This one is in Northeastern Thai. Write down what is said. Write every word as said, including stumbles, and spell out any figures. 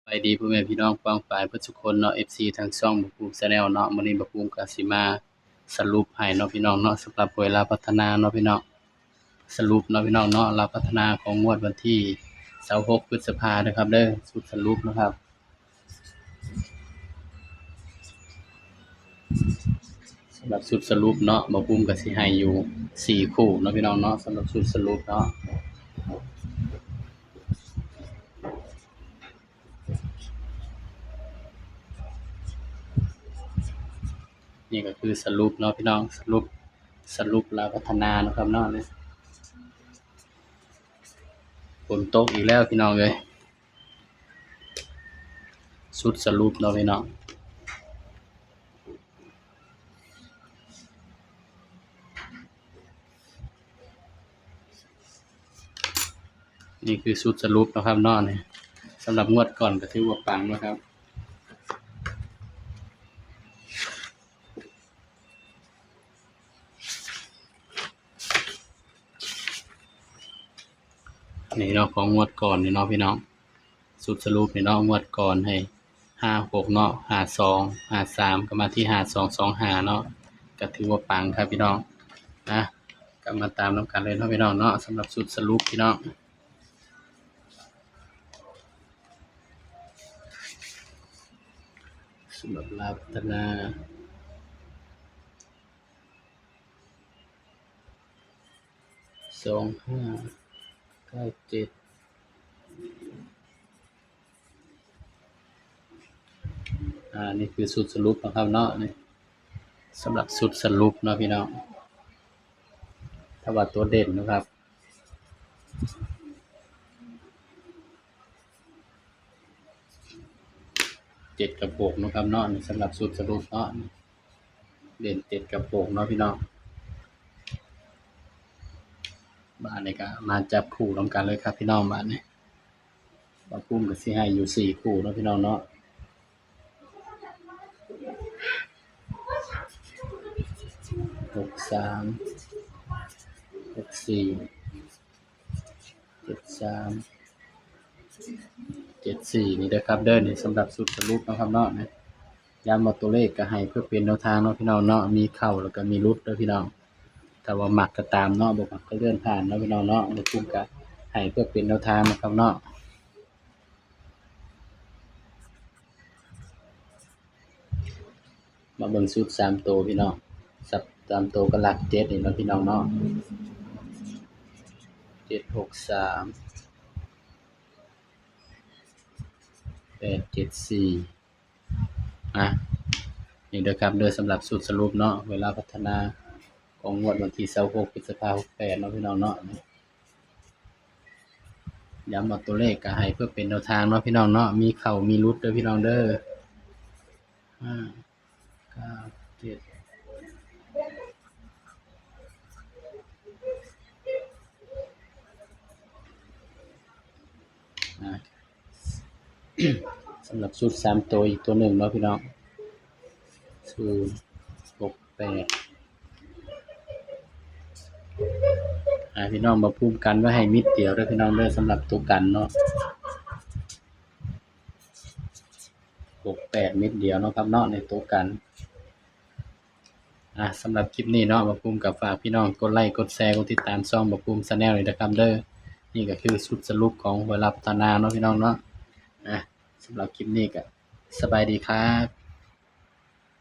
ไปดีพ่อแม่พี่น้องป้องปายเพื่อนทุกคนเนาะ เอฟซี ทางช่องบ่าวภูมิ Channel เนาะ มื้อนี้บ่าวภูมิก็สิมาสรุปให้เนาะพี่น้องเนาะ สำหรับหวยลาวพัฒนาเนาะพี่น้อง สรุปเนาะพี่น้องเนาะ ลาวพัฒนาของงวดวันที่ยี่สิบหกพฤษภานะครับเด้อ ชุดสรุปนะครับ สำหรับชุดสรุปเนาะ บ่าวภูมิก็สิให้อยู่สี่คู่เนาะพี่น้องเนาะ สำหรับชุดสรุปเนาะ นี่ก็คือสรุปเนาะพี่น้อง สรุป สรุปลาวพัฒนานะครับเนาะ นี่ ฝนตกอีกแล้วพี่น้องเอ้ย ชุดสรุปเนาะพี่น้อง นี่คือชุดสรุปนะครับเนาะ นี่ สำหรับงวดก่อนก็ถือว่าปังนะครับ นี่เนาะ ของงวดก่อนนี่เนาะพี่น้อง ชุดสรุปนี่เนาะ งวดก่อนให้ห้าหกเนาะ ห้าสอง ห้าสาม ก็มาที่ห้าสอง สองห้าเนาะ ก็ถือว่าปังครับพี่น้อง นะ ก็มาตามนำกันเลยเนาะพี่น้องเนาะ สำหรับชุดสรุปพี่น้อง สำหรับลาวพัฒนา สองห้าเก้าเจ็ด อ่า นี่คือชุดสรุปนะครับเนาะ นี่ สำหรับชุดสรุปเนาะพี่น้อง ถ้าว่าตัวเด่นนะครับ เจ็ดกับหกนะครับเนาะ นี่สำหรับชุดสรุปเนาะ เด่นเจ็ดกับหกเนาะพี่น้อง บาดนี้ก็มาจับคู่นำกันเลยครับพี่น้อง บาดนี้ บ่าวภูมิก็สิให้อยู่สี่คู่เนาะพี่น้องเนาะ หกสาม หกสี่ เจ็ดสาม เจ็ดสี่ นี่เด้อครับเด้อ นี่สำหรับชุดสรุปเนาะครับเนาะ นะ ย้ำว่าตัวเลขก็ให้เพื่อเป็นแนวทางเนาะพี่น้องเนาะ มีเข้าแล้วก็มีหลุดเด้อพี่น้อง ถ้าว่ามักก็ตามเนาะ บ่มักก็เลื่อนผ่านเนาะพี่น้องเนาะ บ่าวภูมิก็ให้เพื่อเป็นแนวทางนะครับเนาะ มาเบิ่งชุดสามตัวพี่น้อง สับ สามตัวก็หลักเจ็ดนี่เนาะพี่น้องเนาะ เจ็ดหกสาม แปดเจ็ดสี่ อ่ะ นี่เด้อครับเด้อ สำหรับชุดสรุปเนาะ หวยลาวพัฒนาของงวดวันที่ยี่สิบหกพฤษภาหกแปดเนาะพี่น้องเนาะ ย้ำว่าตัวเลขก็ให้เพื่อเป็นแนวทางเนาะพี่น้องเนาะ มีเข้ามีหลุดเด้อพี่น้องเด้อ ห้าเก้าเจ็ด อ่า สำหรับชุดสามตัวอีกตัวหนึ่งเนาะพี่น้อง ศูนย์หกแปด อ่า พี่น้องบ่าวภูมิกันไว้ให้มิดเดียวเด้อพี่น้องเด้อ สำหรับตัวกันเนาะ หกแปด มิดเดียวเนาะครับเนาะ ในตัวกัน อ่ะ สำหรับคลิปนี้เนาะ บ่าวภูมิก็ฝากพี่น้องกดไลค์ กดแชร์ กดติดตามช่องบ่าวภูมิ Channel เลยนะครับเด้อ นี่ก็คือชุดสรุปของหวยลาวพัฒนาเนาะพี่น้องเนาะ อ่ะ สำหรับคลิปนี้ก็สบายดีครับ